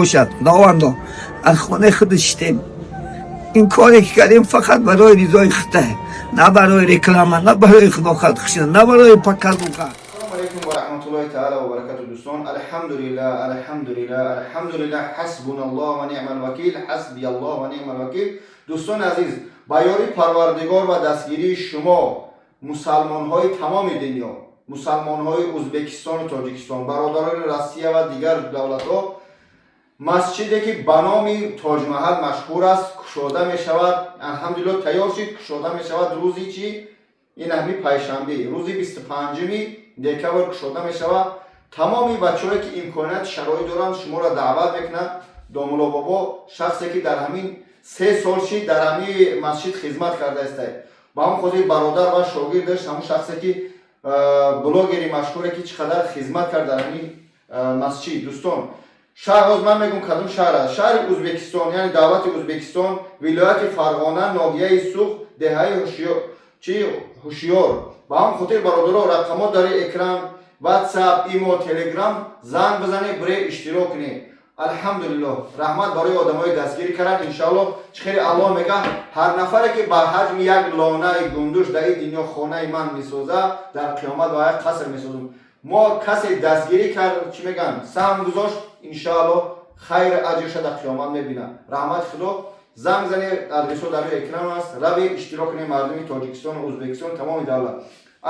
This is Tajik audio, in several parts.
бошад. Худовандо, аз хонаи худ шитем. Ин коре ки кардем, фақат барои ризои худо, на барои реклама, на барои худохат хушна, на барои показуха. Ассалому алайкум ва раҳматуллоҳи таала ва баракату, дӯстон. Алҳамдулиллаҳ, алҳамдулиллаҳ, алҳамдулиллаҳ, ҳасбуналлоҳ ва ниъмал вакил, ҳасбияллоҳ ва ниъмал вакил. Дӯстони азиз, ба ёрии Парвардигор ва дастгирии шумо, мусалмонҳои тамоми дунё, мусалмонҳои Ӯзбекистону Тоҷикистон, бародарони Россия ва дигар давлатҳо, масҷиде, ки ба номи Тоҷмаҳал машҳур аст, кушода мешавад. Алҳамдулиллоҳ, тайёр шид, кушода мешавад. Рӯзи чӣ? Ин ҳами пайшанбе, рӯзи 25 декабр кушода мешавад. Тамоми бачаҳое, ки имконият, шароит доранд, шуморо даъват мекунанд. Домулло бобо, шахсе, ки дар ҳамин 3 сол шид, дар ҳамин масҷид хизмат кардааст, ба ҳамон хотир бародар ва шогирдаш, ҳамон шахсе, ки блогери машҳуре, ки чӣ қадар хизмат кард дар ҳамин масҷид. Дӯстон, шаҳр, ҳоз ман мегӯм, кадом шаҳр аст. Шаҳри Ӯзбекистон, яъне давлати Ӯзбекистон, вилояти Фарғона, ноҳияи Суғд, деҳаи чи Ҳушёр. Ба ҳамон хотир, бародаро, рақамҳо дар экран, WhatsApp, Имо, Телеграм, занг бизанед, бире иштирок кунед. Алҳамдулиллоҳ, раҳмат барои одамои дастгирӣ кардан. Иншоаллоҳ, чӣ хеле Аллоҳ мега: «Ҳар нафаре, ки ба ҳаҷми як лонаи гундуш дар ин дунё хонаи ман месоза, дар қиёмат ба як қаср месозам». Мо касе дастгирӣ кард, чӣ мегӯянд, саҳм гузошт, иншоаллоҳ, хайр аҷрша дар қиёмат мебинад. Раҳмати Худо. Занг занед, адресҳо дар рӯи экран аст, равед, иштирок кунед. Мардуми Тоҷикистону Ӯзбекистон, тамоми давлат,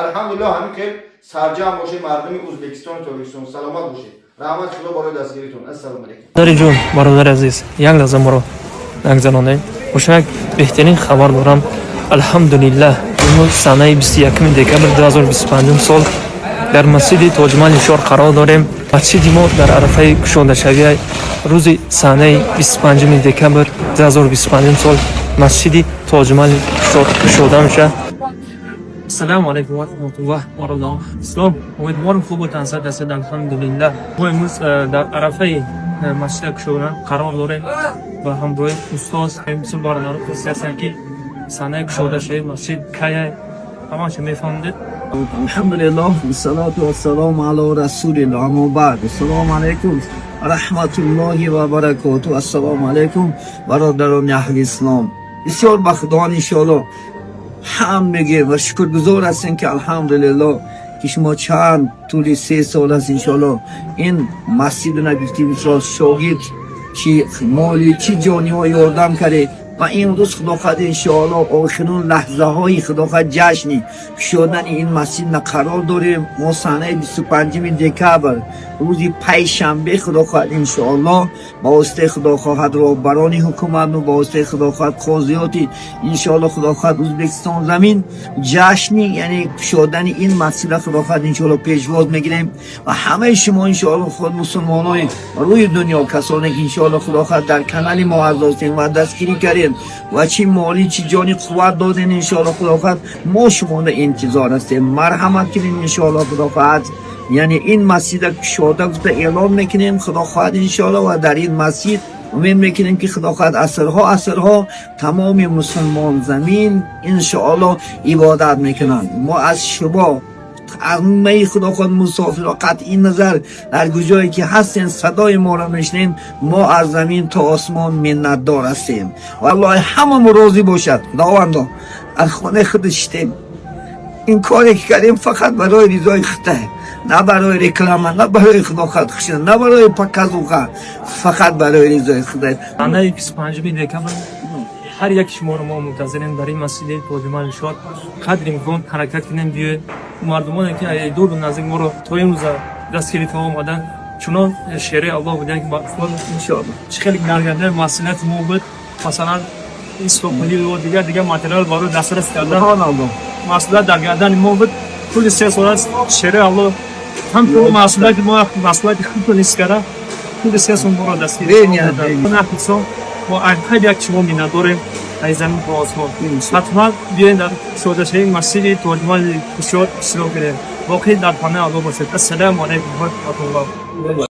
алҳамдулиллоҳ, ҳамин хел сарҷамъ бошед. Мардуми Ӯзбекистону Тоҷикистон, саломат бошед. Раҳмати Худо барои дастгиритон. Ассалому алайкум. Бародари ҷон, бародари азиз, як лаҳза моро нагзаронед. Боша, як беҳтарин хабар дорам. Алҳамдулиллаҳ, имрӯз санаи 21 декабр 2025 сол дар масҷиди Тоҷмаҳали Ҳушёр қарор дорем. Масҷиди мо дар арафаи кушодашавия. Рӯзи санаи 25 декабр 2025 сол масҷиди Тоҷмаҳали Ҳушёр кушода мешавад. Ассалому алайкум ва раҳматуллоҳ, бародарон ислом. Умедворам, хуб бошанд, 100%. Алҳамдулиллаҳ, мо имрӯз дар арафаи масҷида кушодан қарор дорем ва ҳамроҳи устоз. Бисёр бародарон пурсида ҳастанд, ки санаи кушодашавии масҷид кая. Ҳамаша мефаҳмидед. Алҳамдулиллоҳ, вассалоту вассалому ало расулиллоҳ, аммо баъд. Ассалому алайкум ва раҳматуллоҳи ва баракоту. Ассалому алайкум, бародарони аҳли ислом. Бисёр ба Худо, иншоаллоҳ, ҳам мегӯем ва шукргузор ҳастем, ки алҳамдулиллоҳ, ки шумо чанд тӯли 3 сол аст, иншоаллоҳ, ин масҷиду нагуфтӣ, мисол, шогирд, чи моли, чи ҷониҳо ёрдам кардед. Ва имрӯз, Худо хоҳад, иншоаллоҳ, охирун лаҳзаҳои, Худо хоҳад, ҷашни кушодани ин масҷид на қарор дорем. Мо санаи 25 декабр, рӯзи пайшанбе, Худо хоҳад, иншоаллоҳ, ба воситаи, Худо хоҳад, роҳбарони ҳукумат, ба воситаи, Худо хоҳад, қозиёти, иншоаллоҳ, Худо хоҳад, Ӯзбекистон замин, ҷашни, яъне кушодани ин масҷида, Худо хоҳад, иншоаллоҳ, пешвоз мегирем. Ва ҳамаи шумо, иншоаллоҳ, худ мусулмонои рӯи дунё, касоне ки, иншоаллоҳ, Худо хоҳад, дар канали мо ҳастем ва дастгирӣ кардем ва чӣ молӣ, чӣ ҷони қувват додем, иншоаллоҳ, Худо хоҳад, мо шуморо интизор ҳастем. Марҳамат кунем. Иншоаллоҳ, Худо хоҳад, яъне ин масҷида кушода гуфта эълон мекунем, Худо хоҳад, иншоаллоҳ. Ва дар ин масҷид умед мекунем, ки, Худо хоҳад, асрҳо асрҳо тамоми мусулмон замин, иншоаллоҳ, ибодат мекунанд. Мо аз шумо, ҳамаи, Худо хоҳад, мусофиро, қатъи назар дар куҷое ки ҳастен, садои моро мешунен, мо аз замин то осмон миннатдор ҳастем. Ва Аллоҳ ҳамамо розӣ бошад. Худовандо, аз хонаи худ шитем. Ин коре ки кардем, фақат барои ризои худо, на барои реклама, на барои худохат хушна, на барои показуха, фақат барои ризои худо. Санаи 25 декабр ҳар яки шуморо мо мунтазирем дар ин масҷиди Тоҷмаҳали Ҳушёр. Қадри имкон ҳаракат кунем, биёед. Мардумоне, ки дуру наздик моро то имрӯза дастгирӣ та омадан, чунон шераи Аллоҳ будем, ки иншоаллоҳ. Чӣ хеле дар масъулияти мо буд, масалан, истопулӣ ва дигар дигар материал барои дастрас кардан. Субҳоналлоҳ. Масъулият дар гардани мо буд. Тӯли 3 сол аст, шераи Аллоҳ ҳам масъулияти мо, масъулияти худро низ карда, тӯли 3 сол моро дастгирӣ. Бениҳоят. Мо ҳар як шумо миннатдорем аз замин то осмон. Ҳатман биёед, дар кушодашавии масҷиди Тоҷмаҳали Ҳушёр иштирок кунед. Боқӣ дар паноҳи Аллоҳ бошед. Ассалому алайкум ва раҳматуллоҳ.